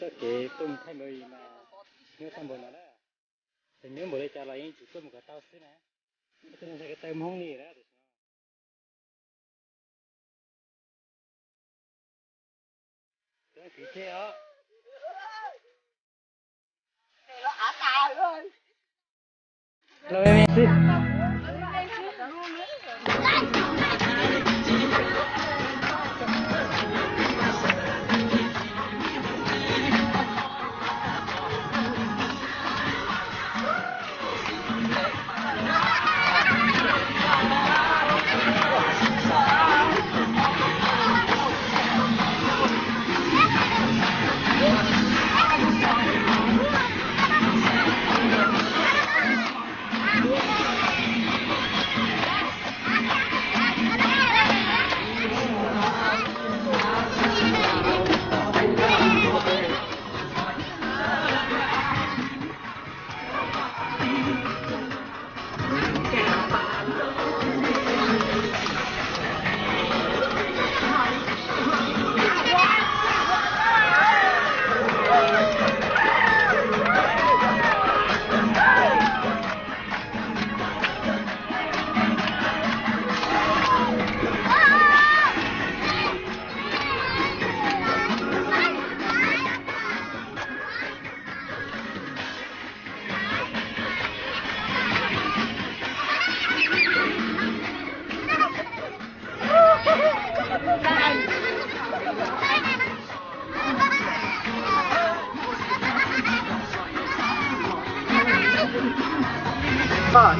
Txoj kev tuaj mus thaij movie mas nyuaj tag npaum no na. Ces nyuaj npaum li cas los yeej tsum tuaj mus kom tau xwb na. Tej no yog kev taw Hmoob li lawm tiam sis no. Cov kwv tij os. Los me me xwb.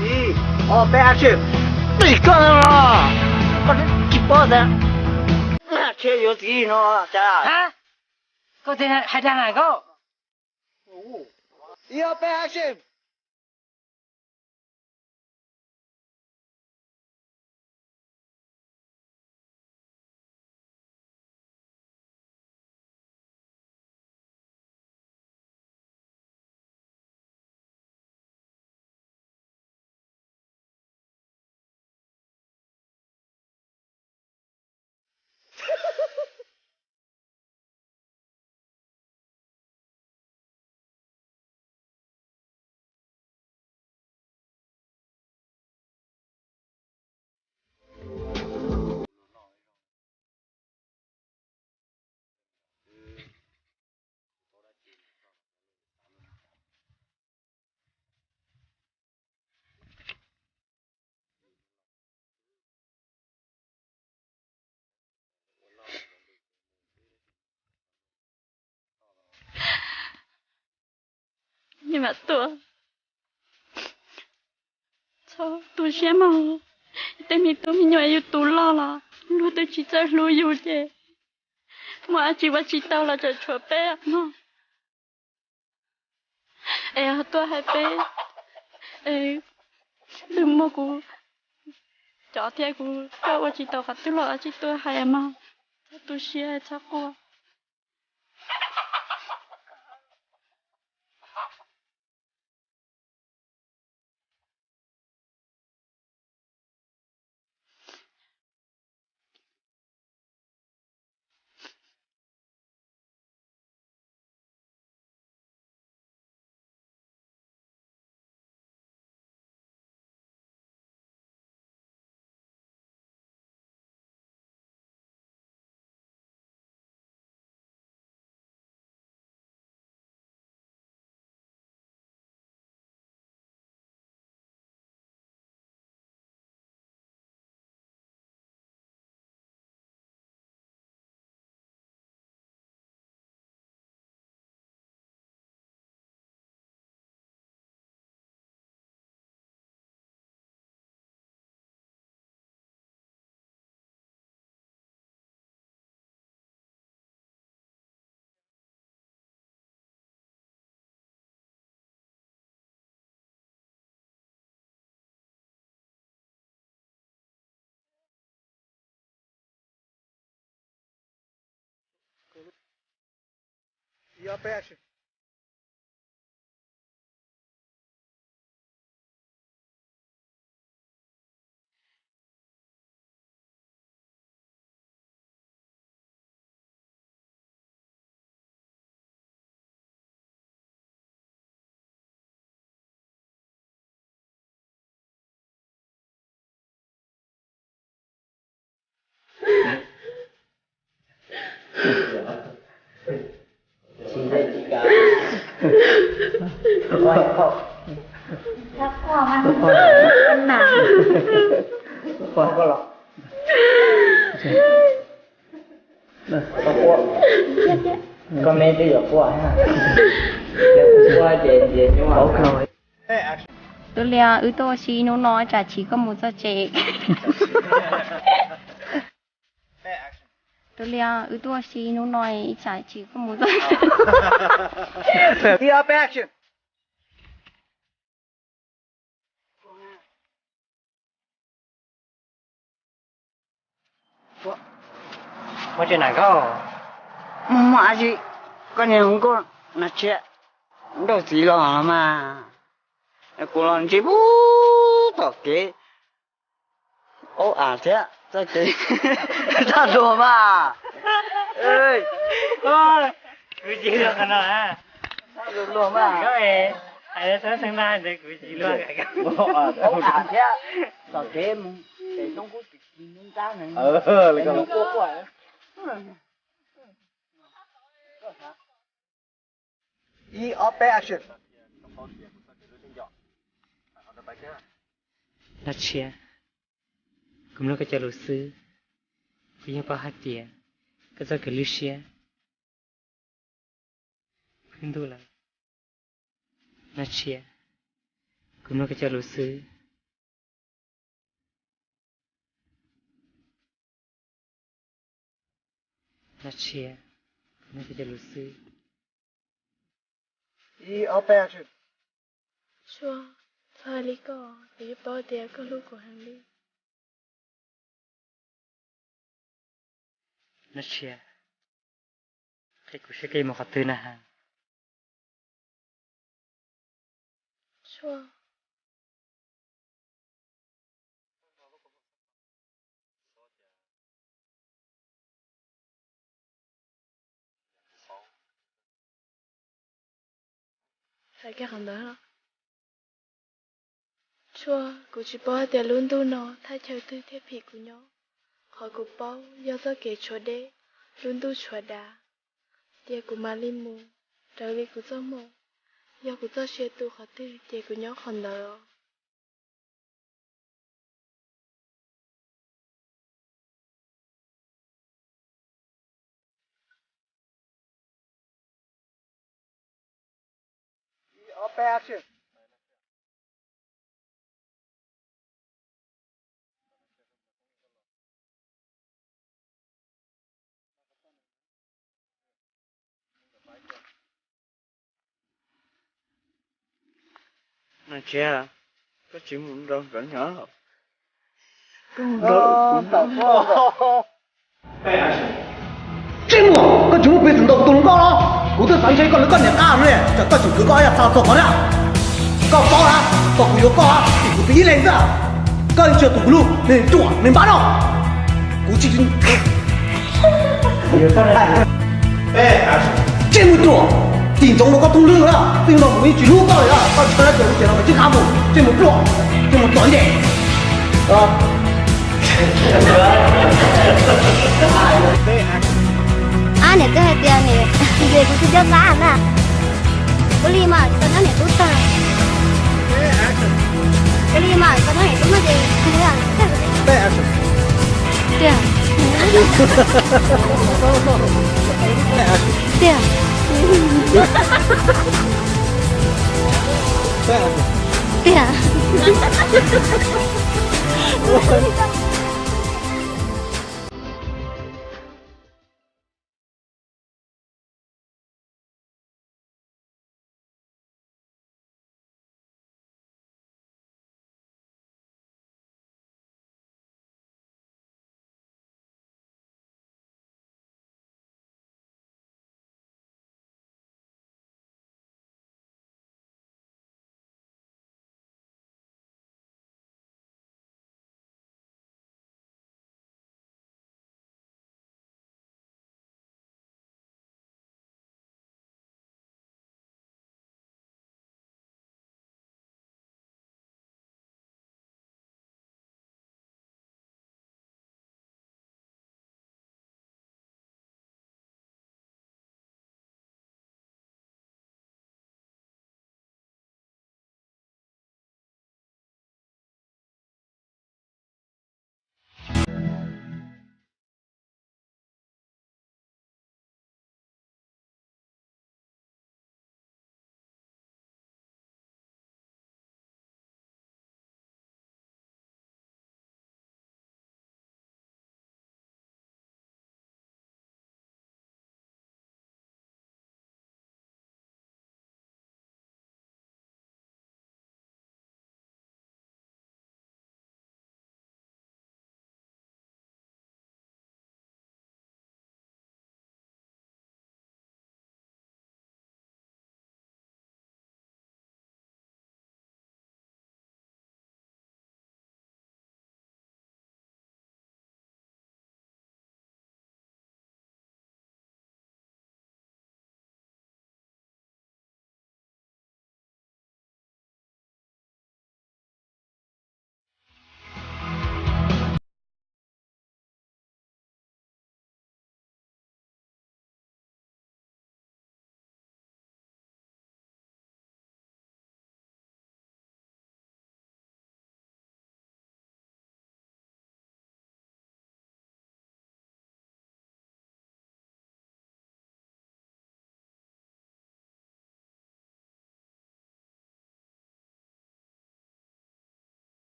Ib, ob, peb, action. Koj tsis paub tias tsheb yuav txiv no cas? Koj hais dag na koj. Ib, ob, peb, action. Nws mam tuaj. Txhob tu siab mog. Tej me tub me nyuam yus tu loj los luag twb tsis txawj hlub yus ces muaj dab tsi ua tsis tau los tseem tshuav peb mog. Es tuaj hais peb, twb muaj kuv cov thiab kuv koj ua tsis tau qhov twg los tsis tuaj hais mog. Txhob tu siab txhob quaj. Tsis ntshai tsis kam. Thab quaj mas, quaj los. Koj me twb yuav quaj, yog kuv quaj ces ntiav nyuaj. Tus Lias, wb tuaj ua si hnub no tsam chiv koj mus txog tsev. Tus Lias, wb tuaj ua si hnub no tsam chiv koj mus txog tsev. Muaj tsev neeg koj, muaj muaj ab tsi, koj niag hluas nkauj Nas Tshia nrauj txiv los mas, kuv los ntsib pub tom kev, aub av thiab txoj kev txaj luag mas. Kuv tsis luag qhov no, txaj luag luag mas. Hais xeeb na ntawd kuv tsis luag. Aub av thiab tom kev mus pem Toob Kub Tim Nub Nrab no, quaj quaj. Ib ob peb action. Nas Tshia, kuv mloog koj cov lus xwb, kuv yeej paub hais tias koj txoj kev lwj siab lub ntuj lawm. Nas Tshia, kuv mloog koj cov lus xwb. Nas Tshia, kuv mloog koj cov lus xwb. Ib ob peb action. Tshuaj, txhob hais li ko, kuv yeej paub tias koj hlub kuv heev li. Nas Tshia, qhia kuv saib koj mus qhov twg na has. Tshuaj. Hais kiag qhov ntawd. Tshuaj, kuv tsis paub hais tias lub ntuj no thaj chaw twg thiaj phim kuv nyob. Qhov kuv paub yog txoj kev tshuav deb, lub ntuj tshuav dav, ces kuv mam li mus raws li kuv txoj hmoo. Yog kuv txoj sia tu qhov twg ces kuv nyob qhov ntawd os. Nas Tshia, koj tsis mus nrog nkawd nyob los? Koj mus nrog kuv nyob. Tsis mus, koj tsis muaj peev xwm ntaus kuv tus hluas nkauj los? Kuv twb xav ntshe koj lawv koj niam qab no ne, tsam koj tseem kwv koj ob yam xa txog qhov na. Koj paub na, kom kuv yuav koj, kuv txiv ib leeg xwb. Koj yeej tsis yog tus kuv hlub, me ruam me npab no. Kuv tsis Ntsej muag ruam, tim ntsoov rau koj thoob lwg na, txij no kuv yeej tsis hlub koj li na, koj tsis tau dab tsi ces los tib qab mus, ntsej muag ruam, ntsej muag txom nyem. Ab, niam twb hais tias niam, kuv tsis nco qab na. Ua li mas tau nyob niam tub tag. Ua li mas tau nyob niam tub no ces tiag. Tiag. Tiag.